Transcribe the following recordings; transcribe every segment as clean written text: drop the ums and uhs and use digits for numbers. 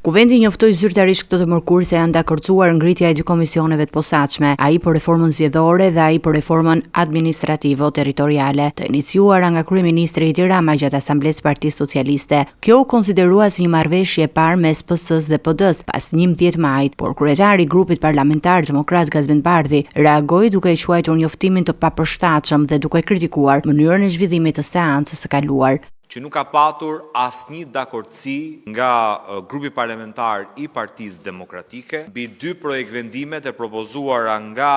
Kuvendi njoftoi zyrtarisht këtë të mërkurë se janë dakordësuar ngritja e dy komisioneve të posaçme, ai për reformën zgjedhore dhe ai për reformën administrativo-territoriale, të iniciuara nga kryeministri Edi Rama gjatë Asamblesë së Partisë Socialiste. Kjo u konsiderua si një marrëveshje e parë mes PS-së dhe PD-së pas 11 majit, por kryetari i grupit parlamentar demokrat Gazment Bardhi reagoi duke e quajtur njoftimin të papërshtatshëm dhe duke kritikuar mënyrën e zhvillimit të seancës së kaluar. Që nuk ka patur asnjë dakordësi nga grupi parlamentar i Partisë Demokratike mbi dy projektvendimet e propozuara nga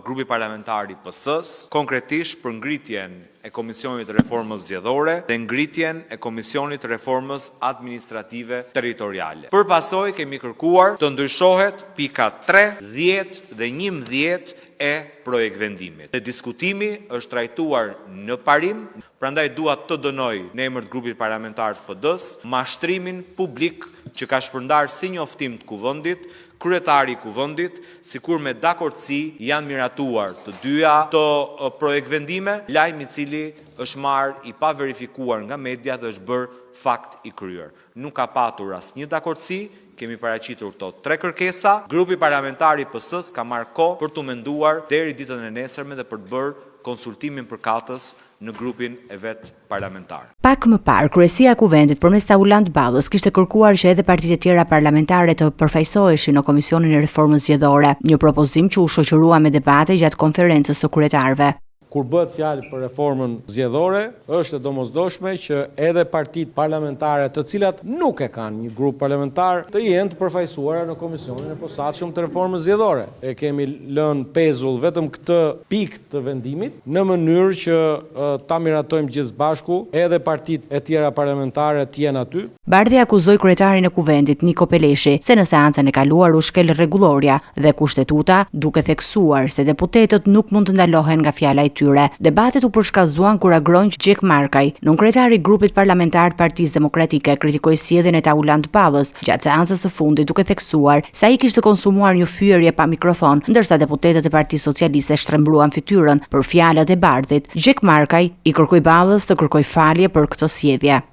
grupi parlamentar i PS-së, konkretisht për ngritjen e Komisionit të Reformës Zgjedhore dhe ngritjen e Komisionit të Reformës Administrative Territoriale. Për pasojë kemi kërkuar të ndryshohet pika 3, 10 dhe 11 e projektvendimit. Dhe diskutimi është trajtuar në parim. Prandaj dua të dënoj në emër të grupit parlamentar të PD-së mashtrimin publik që ka shpërndarë si njoftim të Kuvendit kryetari i Kuvendit, sikur me dakordësi janë miratuar të dyja këto projektvendime, lajm i cili është marrë i paverifikuar nga media dhe është bërë fakt i kryer. Nuk ka patur asnjë dakordësi, kemi paraqitur këto tre kërkesa. Grupi parlamentar i PS-së ka marrë kohë për t'u menduar deri ditën e nesërme dhe për të bërë konsultimin përkatës në grupin e vet parlamentar. Pak më parë, Kryesia e Kuvendit përmes Taulant Ballës kishte kërkuar që edhe partitë e tjera parlamentare të përfaqësoheshin në Komisionin e Reformës Zgjedhore, një propozim që u shoqërua me debate gjatë konferencës së kryetarëve. Kur bëhet fjalë për reformën zgjedhore, është e domosdoshme që edhe partitë parlamentare të cilat nuk e kanë një grup parlamentar të jenë të përfaqësuara në Komisionin e Posaçëm të Reformës Zgjedhore. E kemi lënë pezull vetëm këtë pikë të vendimit, në mënyrë që ta miratojmë gjithë së bashku, edhe partitë e tjera parlamentare të jenë aty. Bardhi akuzoi kryetarin e Kuvendit, Niko Peleshi, se në seancën e kaluar u shkel rregullorja dhe Kushtetuta, duke theksuar se deputetët nuk mund të ndalohen nga fjala e tyre. Debatet u përshkallëzuan kur Agron Gjekmarkaj, nënkryetari i grupit parlamentar të Partisë Demokratike, kritikoi sjelljen e Taulant Ballës gjatë seancës së fundit, duke theksuar se ai kishte konsumuar një fyerje pa mikrofon, ndërsa deputetët e Partisë Socialiste shtrembëruan fytyrën për fjalët e Bardhit. Gjekmarkaj i kërkoi Ballës të kërkojë falje për këtë sjellje.